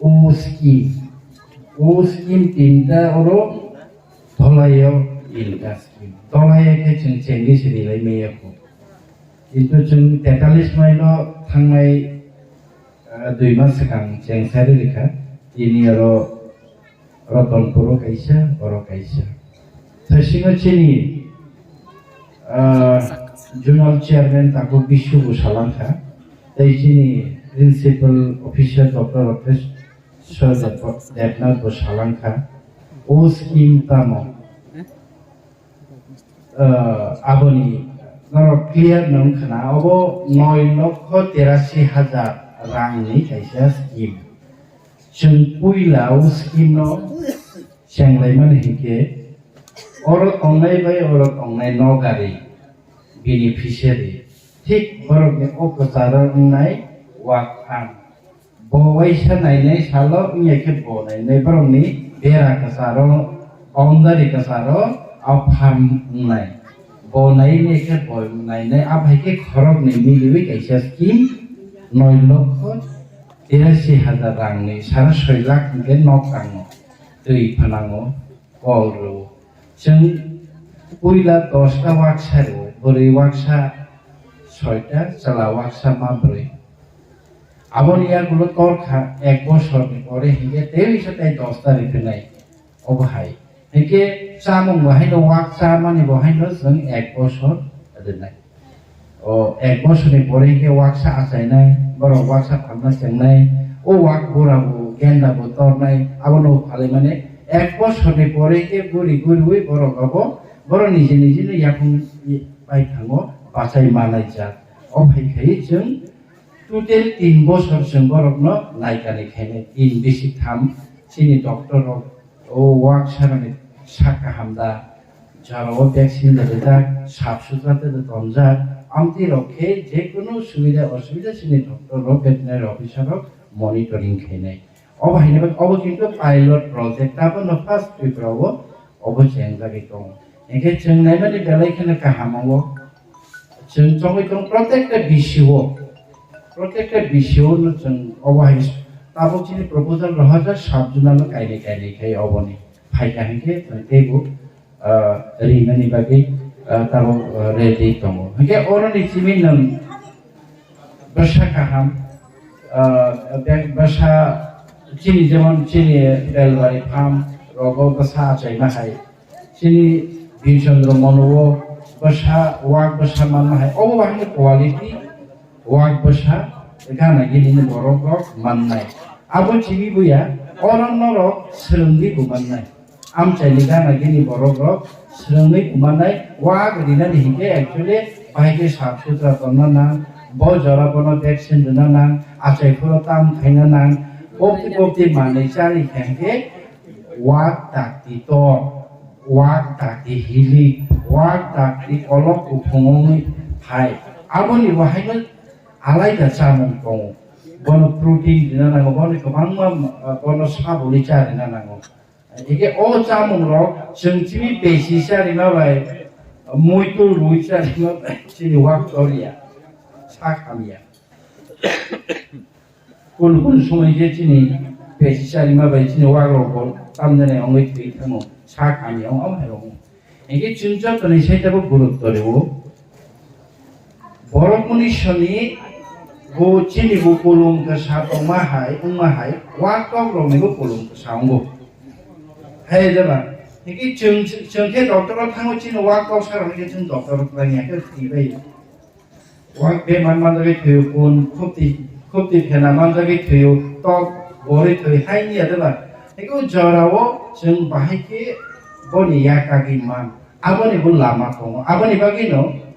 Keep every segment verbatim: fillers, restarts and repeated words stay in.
O scheme, o scheme tinta oro dolaio inka scheme. Dolaio khe chwng chengwi se rilai maya kho. Kintu chwng tetalis mailo thangnai, ah, dui mas swkang chengsa ri rikha. Tini oro Ratanpuro kaisa, oro kaisa. Thaisingo chini, ah, zonal chairman Taku Bisu bo salangkha. Tei chini principal officer Doctor Rakesh Sir Deb-, Debnath bo salangkha. O scheme tamo? Ah, aboni norok clear nung khna, obo noi lokho terasi hajar rangni kaisa scheme. Chwng puila o scheme no chenglaimani hinkhe oro tongnai bai oro tongnai nogari beneficiary thik borokni o kwcharo wngnai wak phan. Bo waisa nainai salo wngya khe bo nainai borokni bera kwcharo, boundary kwcharo o phan wngnai. Bo nainai khe bo nainai, a bai khe khoroknwi miliwi kaisa scheme noi lokho terasi hajar rangni sara soi lakh hwnkhe nok tango, twi phanango, kol rwo. Chwng puila dosta waksa rwo, bwrwi waksa soita, chwla waksa ma bwrwi. Aboni yagulo torkha ek bosorni pore hinkhe tei wisa tei dosta riphinai. Obo hai. Hinkhe chamung bo haino wak chamani bo haino chwng ek bosor rwnai. O ek bosorni pore hinkhe waksa achainai, borok waksa phalna chengnai, o wak bura bo genda bo tornai, abono phalai mani ek bosorni pore hinkhe guri guriwi borok abo, borok niji nijino yaphang bai thango bachai manai jak. O hai khai chwng total tin bosor chwng borokno naikani khainai, tin bisi tham chini doctor rok o wak sanani sak kaham da, jorao vaccine da rijak, sap sutra da tonjak, amtwi rok khe je kunu subida osubida chini doctor rok, veterinary officer rok monitoring khainai. Obo haino obo kintu pilot project, tabukno first Tripura o obo chengjagwi tongo. Hinkhe chwng naimani belai kheno kaham wngo. Chwng chongwi tong protekta B C O, protekta B C O no chwng obo hai tabuk chini proposal rohorjak sub zonal no kainwi kainwi khai oboni phaikha hinkhe chwng teibo, ah, rinani bagwi, ah, tabuk, ah, ready tongo. Hinkhe oroni simi nwng bwsa kaham, ah, be-, bwsa chini jemon chini Belbari farm rogo bwsa achaima hai. Chini Bishondro Mono o bwsa, wak bwsa manma hai. Obo bahai ni quality wak bwsa gana gini ni borok rok mannai. Abo chini buya, oro norok swrwngwi bo mannai. Amchaini gana gini borok rok swrwngwi bo mannai. Wak rinani hinkhe actually bahai khe sap sutra tongna nang, bo jora bono vaccine rwna nang, achai phuru tam khaina nang, bokti bokti manwi chari khe hinkhe wak dakti tor, wak dakti hilik, wak dakti kolok kuphung wngwi phai. Aboni bo haino alaida chamung tongo. Bono protein rina nango, bono kwbangma, ah, bono saboni cha rina nango. Hingke o chamung rok chwng chini besi cha rima bai, muitu rwi cha rima bai chini wak tor ya, sak hamya. Kunu kunu somoi khe chini pesi charima bai chini wagrok bo tamjani wngwi thwi thango, sak hamya wng, omo hai rok wng. Hinkhe chwng jotoni sai tabo gurutto rwo. Borok muni soni bo chini bo kulum kwsa tongma hai, wngma hai, wak tok rokni bo kulum kwsa wngo. Hai jeba, hinkhe chwng, chwng khe doctor o thango chini wak tok sa rok hinkhe chwng doctor o twlang ya khe thwi bai. Wak bemar manjagwi thwio, kun khupti, khupti phena manjagwi thwio, tok borwi thwi hai ya de ba. Eko jorao chwng bahai khe boni yakagwi man. Aboni bo lama tongo. Aboni bagwino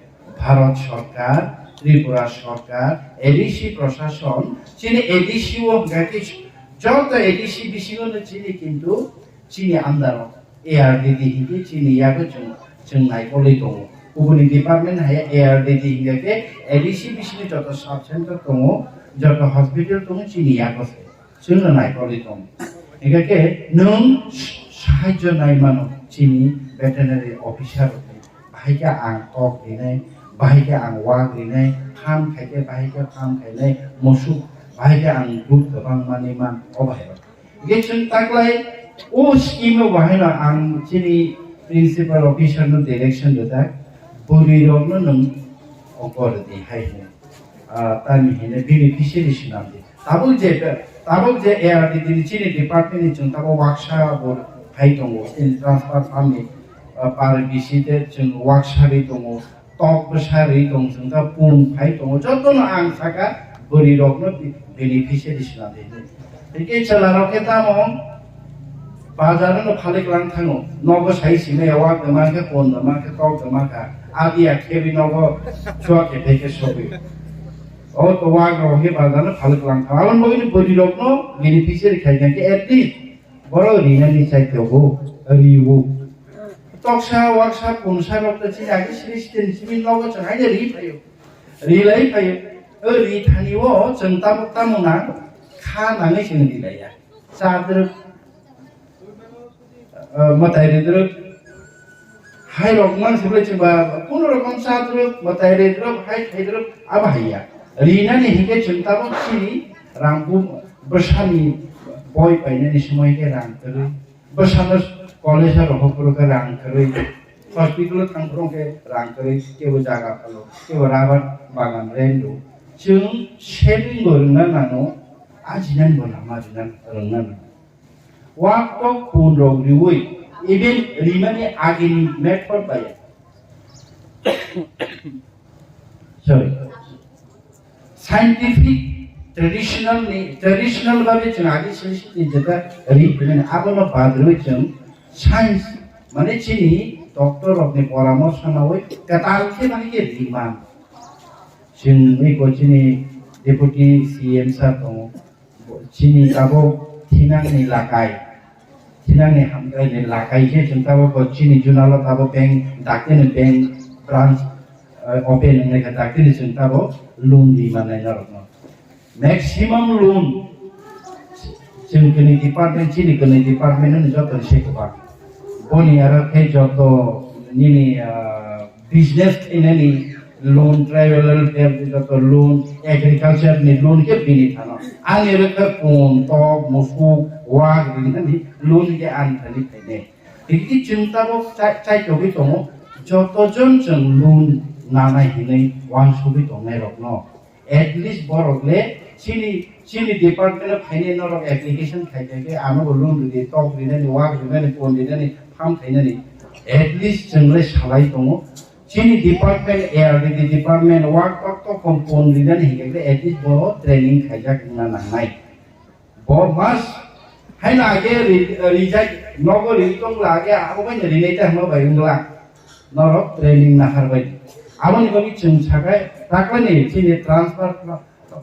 Bharat Sarkar, Tripura Sarkar, A D C Prashason, chini A D C o hwnkha khe joto A D C bisingo no chini kintu chini under o A R D D hinkhe chini yago chwng, chwng naikolwi tongo. Kubuni department hai A R D D hinkhe khe A D C bisingni joto sub center tongo, joto hospital tongo chini yago se. Chwngno naikolwi tongo. Hinkhe khe nwng sahajyo nai mano chini veterinary officer rokni. Bahai khe ang tok rinai, bahai khe ang wak rinai, farm khai khe bahai khe farm khainai, musuk Bahai khe ang vote kwbang manwi man o bahai rok. Hingke chwng taklai o scheme o bahai no ang chini principal officer no direction rwjak, bwrwi rok no nwng ongkor rwdi hai hwnwi. Ah, tamni hwnwi beneficiary swnam di. Tabuk je, tabuk je A R D D ni chini department ni chwng tabuk waksa bo phai tongo, chini transfer farm ni, ah, par bisi te chwng waksa ri tongo. Tok bwsa rwi tong chwng kha, pung phai tongo, jotono ang saka bwrwi rokno be-, beneficiary swnam di. Hingke chwla rok khe tamo bazar no phalik lang thango, nogo sai simi ya wak dama khe, pon dama khe, tok dama kha, adi ya khebi nogo chua khe phai khe sogwi. O to wak rok khe bazar no phalik lang thango, aboni bagwi bwrwi rokno beneficiary khai kha khe at least borok rinani chai tongo, riwo. Toksa, waksa, punsa rok ta chini agi sini sini sini nogo chwng haino ri phaio. Ri lai phaio. O ri thani o chwng tamo tamo na kha nangwi chwng ri lai ya. Cha drwk, eh, mwtai ri drwk. Hai rok man sible chwng ba kuno rokom cha drwk, mwtai ri drwk, hai khai drwk, abo hai ya. Rinani hingke chwng tamo chini rang bu bwsani boi painani somoi khe rang kwrwi. Bwsano college o rohor phuru khe rang kwrwi, hospital o thang phuru khe rang kwrwi, kebo jaga phalo, kebo rubber bagan rendo. Chwng saving bo rwngna nango, ajinani bo lama rwna rwngna nango. Wak tok pun rok riwi, even rimani agini method bai. Sorry. Scientific, traditional ni, traditional babe chwng agi sini sini jeta ri phaimani abono badrwi chwng science mane chini doctor rok ni poramorso nawi kwtal khe mani khe ri man. Chwng iko chini deputy C M sir tongo. Chini tabuk thinangni lakai, thinangni hamkraini lakai khe chwng tabuk bo chini junalo tabuk bank, daktini bank branch, eh, open wngnai kha, daktini chwng tabuk loan ri mannai norokno. Maximum loan chwng kwnwi department, chini kwnwi department no joto se kwbang. Boni aro khe joto nini, ah, business khainani loan, tribal welfare ni joto loan, agriculture ni loan khe bini thano. Ani rwkha pun, tok, musuk, wak rinani loan khe ani thani khainai. Tiki chwng tabuk chai, chai togwi tongo, joto jon chwng loan nanai hinwi uansugwi tongnai rokno. At least borok le chini, chini department o phainai norok application khai khai khe ano bo loan ridi, tok rinani, wak rinani, pon rinani, farm khainani. At least chwng le salai tongo. Chini department, A R D D department, wak tok tok kom pon rinani hinkhe at least bo training khaijak wngna nangnai. Bo mas haino age ri-, rijak nogo ri tongla age abo bai rinai ta hwnba bai wngla. Norok training nahar bai. Aboni bagwi chwng sakai taklani chini transfer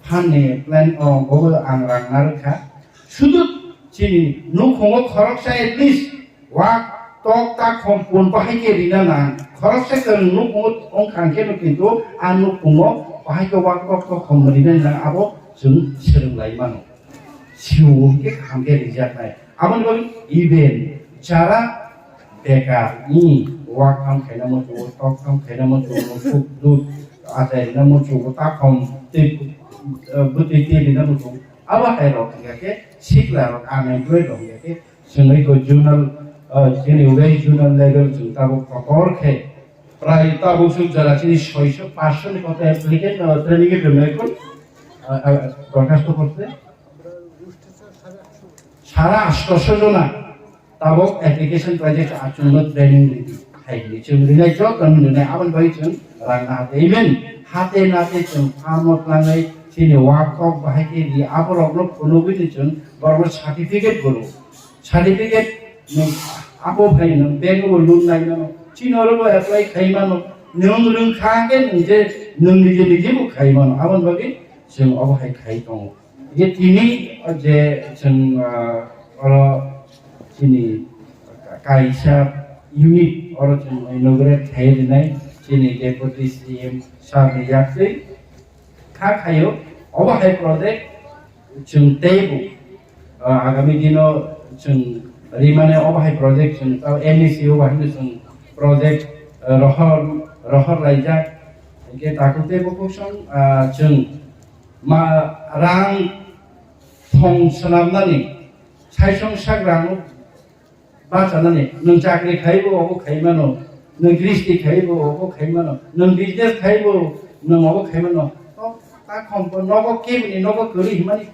fund ni plan o bobo ang rang narwkha. Sudu chini nukhungo khoroksa at least wak tok ta khom pun bahai khe rina nang. Khoroksa kwrwng nukhungo wngkha khe no kintu a nukhungo bahai khe wak tok tok khom rina nang abo chwng swrwng lai mano. Siwo hwnkhe kaham khe rijaknai. Aboni bagwi even jara bekar, i wak ham khaina muchungo, tok ham khaina muchungo, suk dud achai rina muchungo, takhom twi, eh, bwtwi twi rina muchungo. Abo hai rok hwnkha khe sikla rok unemployed rok hwnkha khe chwngwi ko zonal, eh, chini wei zonal level chwng tabuk kotor khe prai tabuk suk jora chini soiso paanso ni kotor applicant, eh, training rwmai kun, eh, eh, dorkhasto korte. Sara astoso jona tabok application project achungno training ridi. Hai hwnwi chwng rinai joto no rinai aboni bagwi chwng rang na hate. Even hate nate chwng farm o tlangnai chini wak tok bahai khe ri aborokno phunugwi ni chwng borokno certificate bo rw. Certificate nwng abo phai nwng bank o loan nai mano. Chini oro bo apply khai mano. Nwng rwng kha khe nwng je nwng nije nije bo khai mano. Aboni bagwi chwng obo hai khai tongo. Je tini o je chwng, ah, oro chini kaisa unit oro chwng inaugurate khai rinai chini deputy C M sir ni yaktwi kha khaio obo hai project chwng teibo, ah, agami dino chwng rimane obo hai project chwng tao M E C o bahai no chwng project, ah, rohor rohor laijak hingke takhuk teibo kok song, ah, chwng ma rang thong swnamnani, saisong sagrano bachanani, nwng chakri khaibo obo khaimano, nwng gristi khaibo obo khaimano, nwng business khaibo nwng obo khaimano. To ta khompo nogo kebini nogo kwrwi himani,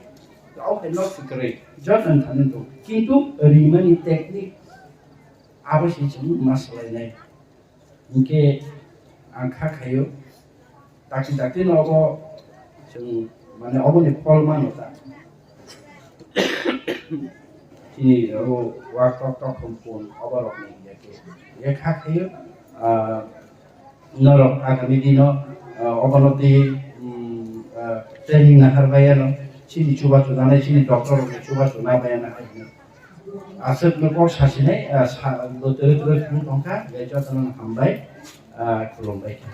obo khe nok kwrwi jot nwng thani to. Kintu rimani technique abo se chwng ma swlainai. Hinkhe ang kha khaio, dakti dakti no obo chwng mane oboni phol mano ta. Chini abo wak tok tok hum pun obo rok ni ya khe. Ya kha khaio, ah, norok agami dino, ah, obono tei, um, ah, training nahar bai ano, chini chubachu nanai, chini doctor rok ni chubachu na bai ano hai hino. Aswk no kok sasinai, ah, sa, bo tere tere thang tongkha, ya jotono hambai, ah, khulumbai kha.